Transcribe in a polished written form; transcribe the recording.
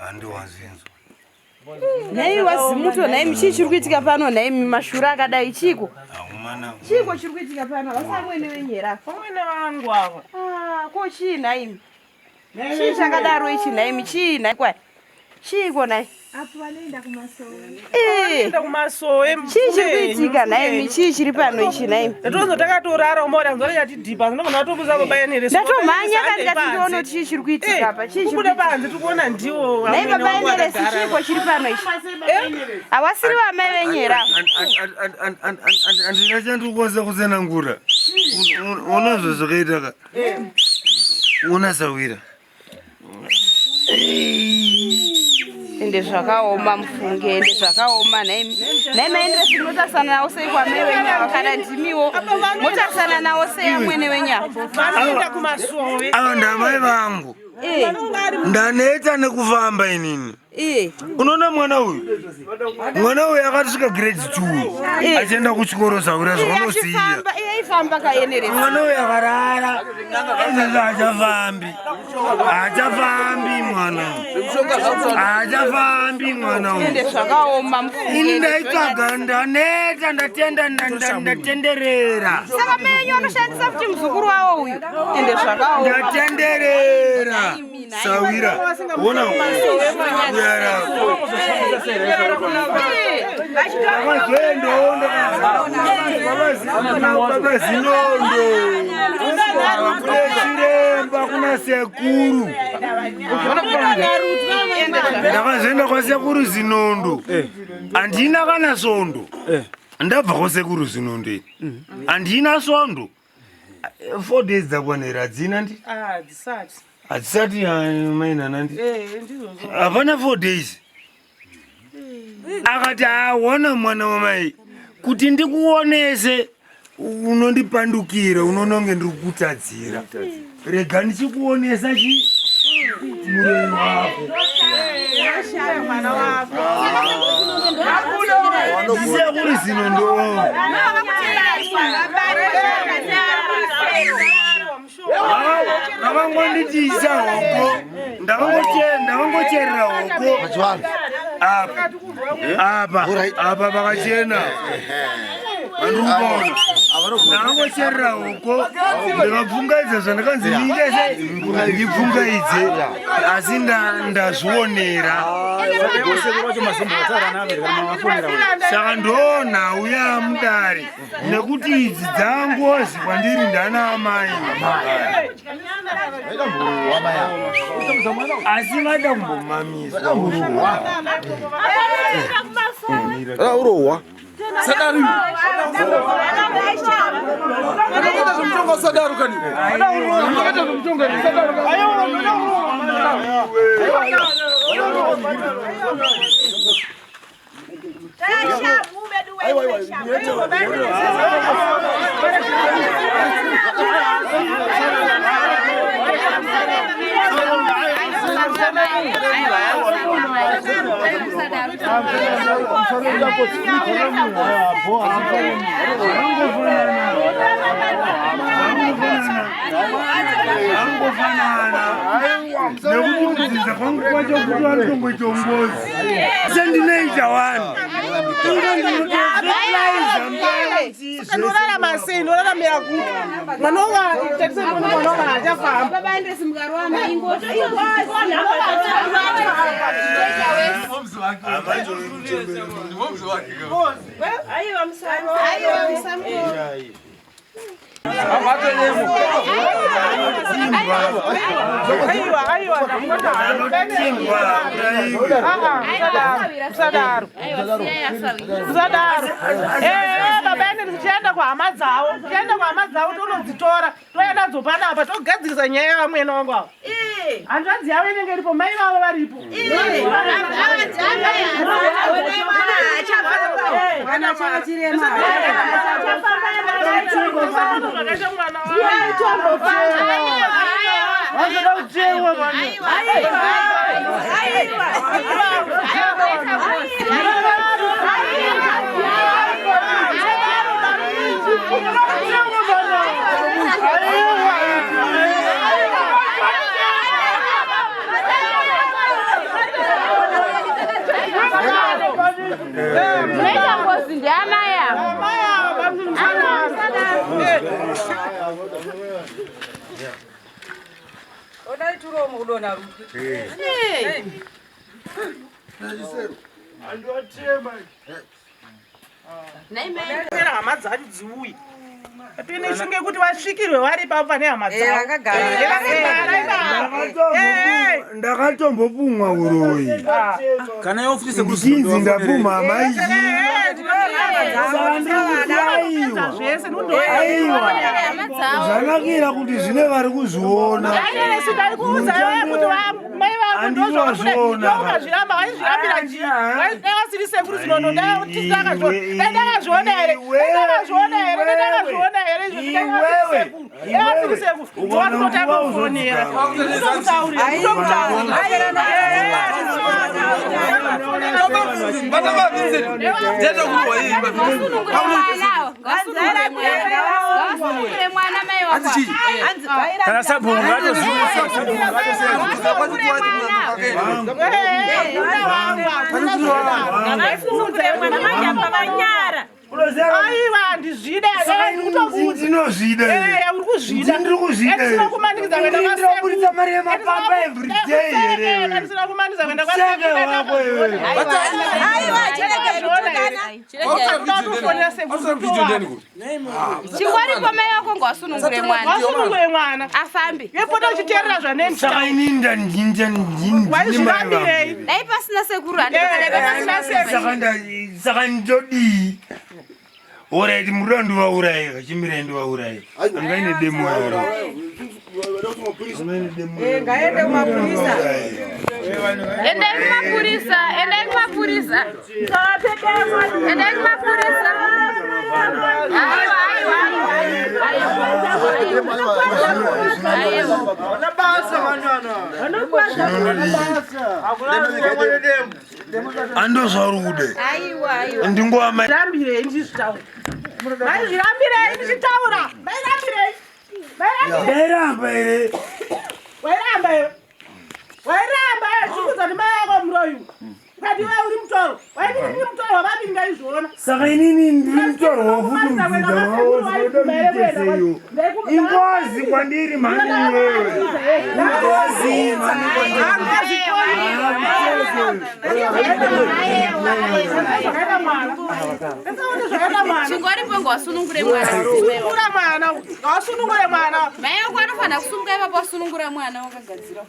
Handiwazinzwa. Nhai wazimuto nhai chii chiri kuitika pano nhai mashura akadai chiiko? Chiiko chiri kuitika pano? Vasamwene wenyu here ava? Vamwene vangu ava. Ah, ko chii nhai? Chii chakadaro ichi nhaimi? Chii nhai kwai? Chiiko nhai? Apo vanoenda kumasowe. Eh. Kumasowe. Chii chiri kuitika nhaimi? Chii chiri pano ichi nhaimi? Ndatonzo takatorara umaona nzora yatidhipa ndinogona kutobuza baba yenere. Ndatomhanya kani ndikati ndione kuti chii chiri kuitika eh, apa. Chii chiri kubuda panze tikuona ndiwo. Nhai baba yenere chiiko chiri pano ichi? Eh? Hawasiri vamai venyu here ava? Handina chandikukwanisa kutsanangura. Ona zvazvakaita ka. Ona sawira. Ende zvakaoma mufunge, ende zvakaoma nhaimi. Nhai maenderesi munotarisana nawo sei kwamai wenyu ava kana ndimiwo motarisana nawo sei amwene wenyu ava? Vanoenda kumasowe. Ava ndamai vangu. Eh. Ndaneta nekufamba inini. Eh. Unoona mwana uyu? Mwana uyu akasvika grade 2 Eh. achienda kuchikoro sawira zvaunosiya. Achifamba, iye aifamba kaeneresi. Mwana uyu akarara izvezvi haachafambi. Haachafambi mwana uyu. Haachafambi mwana uyu. Ende zvakaoma mufunge. Ini ndaitsvaga ndaneta ndatenda ndatenderera. Saka mai wenyu vanoshandisa futi muzukuru wavo uyu. Ende zvakaoma. Ndatenderera. Sawira. Ona kuyara. Ndakazoendawo baba Zinondo. Kune chiremba kuna sekuru. Ndakazoenda kwasekuru Zinondo. Handina kana svondo. Ndabva kwasekuru Zinondo ini. Handina svondo. 4 days dzakwana here hadzina ndi Ah, hadzisati. Hadzisati mainana ndi Eh, ndizvozvo. Hapana 4 days akati aona mwana wamai kuti ndikuonese unondipandukira unononge ndiri kutadzira rega ndichikuonesa chi muroyi wako ndisekuri zino ndo Vakangonditiisa hoko ndakangocherera hoko apa apa apa pakachena andikupaona ndakangocherera hoko ndikapfungaidza zvandakanzi ndiite se ndipfungaidze asi ndazvionera saka ndonhau yamudare nekuti idzi dzangozi kwandiri ndana amai asi vada kumbomamiswa urohwa sadaru akaita zvemutongo sadaru kani akaita zvemutongo sadaru Angofanana nekuti kudzidza kwangu kwacho kuti vanotongoita ngozi sendinoita wani Ndorarama sei? Ndoraramira kupi? Mwana wa tarise mwana mwana wa achafamba. Baba Andres mukarwa ingozi. Aiwa musaro. Aiwa musaro. Aiwa, aiwa, musadaro. Musadaro. Eh, baba ene tichienda kuhama dzavo. Tichienda kuhama dzavo tonodzitora. Touya nadzo panapa togadzirisa nyaya yavamwene wangu ava. Hanzvadzi yavo inenge iripo, mai vavo varipo. Vazoda kutewa mwana. turomo kudonha rutwe. Era hama dzacho dziuye. Tine shunge kuti vasvikirwe vari ipapo pane hama dzavo. Vakagara. Vakagara ipapo. Ndakatombopumwa uroyi. Kana iwe futi sekuru Ndichinzi ndapumha hama izhinji. Aiwa. Zvese Aiwa. Zvanakira kuti zvine vari kuzviona. Ayenesi ndari kuudza iwewe kuti mai vako Handinozviona. ndozvaukazviramba waizvirambira njii dai wasiri sekuru zinono dai tisakazviona dai ndakazviona here dai ndakazviona here dai ndakazviona here izvo dai wasiri sekuru dai wasiri sekuru ndowatotakufonera ndokutaurira ndokutaurira Vana vaVincent ndeta kurwa iyi Ngawasunungure mwana. Ngawasunungure mwana. Ngawasunungure mwana mai wako. Hanzi chii? Kana sabhuku ngatoziva. Ngawasunungure mwana. Ngawasunungure mwana manje apa vanyara. Aiwa handizvide ndikutokuudza. Ndinozvida. Eh, uri kuzvida. Ndiri kuzvida. Ndisina kumanikidza kuenda Ndiri kwasekuru. kuburitsa mari yemapapa every day here iwe. Ndisina kumanikidza kuenda Seke wako iwe. Aiwa, chiregai kutukana. Chingwaripo mai wako ngawasunungure mwana. Wasunungure mwana. Afambe. Yepota uchiteerera zvaneni. Saka inini ndandini Waizvirambirei? Dai pasina sekuru Eh, handikadai pasina sekuru. Saka saka ndodii? Alright, muruda ndivauraye, chimirai ndivauraye. Angaine demo yaro. Angaine demo. Ngaende kumapurisa. Endai kumapurisa, endai kumapurisa. Endai kumapurisa. Aiwa, aiwa, aiwa. Aiwa. Andozvauri kude. Aiwa, aiwa. Ndingowama Rambirei ndichitaura. Maizvirambirei ndichitaura. Mairambirei. Mairambirei. Ndairamba here? Wairamba iwe. Wairamba iwe chikudza ndi mai yako muroyi. Ukati iwe uri mutoro. Waiti ndiri mutoro wavapi ndaizviona. Saka inini ndiri mutorwa wafuti mubvudza wavo saka Ingozi kwandiri mhani iwewe. Ingozi mhani kwandiri. Zvakaita mwana. Zvakaita mwana. Chingwaripo ngawasunungure mwana. Sunungura mwana. Ngawasunungure mwana. Mai wako anofanira kusununguka ipapo wasunungura mwana wakagadzira.